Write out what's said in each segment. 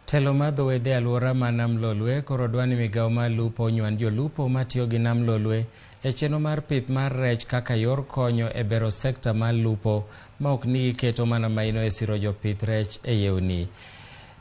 Telo mar dho wedhe e alwora mar Nam Lolwe koro dwa ni migawo mar lupo onyuan jolupo matiyo gi Nam Lolwe e chenro mar pith mar rech kaka yor konyo e bero sekta mar lupo ma ok ni giketo mana maino e siro jopith rech e yewni.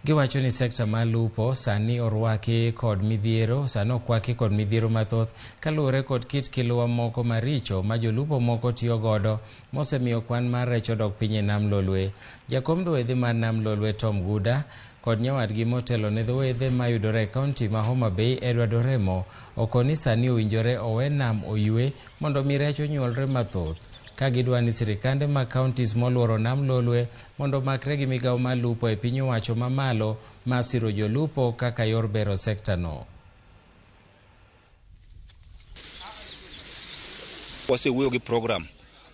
Giwacho ni sekta mar lupo sani orwaki kod midhiero, sani okwaki kod midhiero mathoth kaluwore kod kit kiluwa moko maricho ma jolupo moko tiyo godo mosemiyo kwan mar rech odok piny e Nam Lolwe. Jakom dho wedhe mar Nam Lolwe Tom Guda kod nyawadgi motelo ne dho wedhe mayudore e kaunti ma Homa Bay Edward Oremo okoni sani owinjore owe nam oywe mondo mi rech onyuolre mathoth ka gidwa ni sirikande mag counties moluoro Nam Lolwe mondo omakre gi migawo mar lupo e piny owacho mamalo mar siro jolupo kaka yor bero sekta no. Wasewuoyo gi program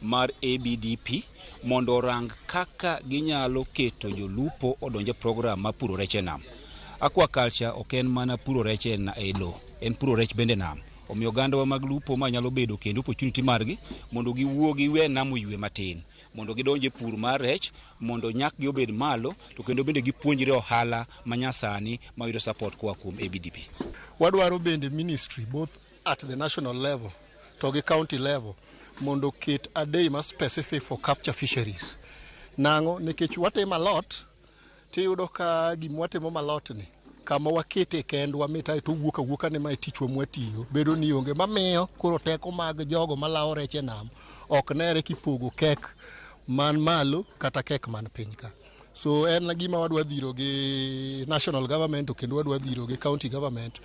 mar ABDP mondo orang kaka ginyalo keto jolupo odonje program mar puro rech e nam. Aquaculture ok en mana puro rech e lowo, en puro rech bende e nam. Omiyo ogandawa mag lupo ma nyalo bedo kendo opportunity margi mondo giwuo giwe nam oywe matin mondo gidonj e pur mar rech mondo nyakgi obed malo to kendo bende gipuonjre ohala manyasani mayudo support koa kuom ABDP. Wadwaro bende ministry both at the national level to gi county level mondo oket a day ma specific for capture fisheries. Nang'o? Nikech watimo a lot, tiyudo ka gima watimo malot ni kama wakete kendwa mit ae to owuok awuoka ni mae tichwa mwatiyo bedo ni onge mamiyo koro teko mag jogo malawo rech e nam ok nere kipogo kek man malo kata kek man piny ka. So en gima wadwa dhiro gi national government to kendo wadwa dhiro gi county government.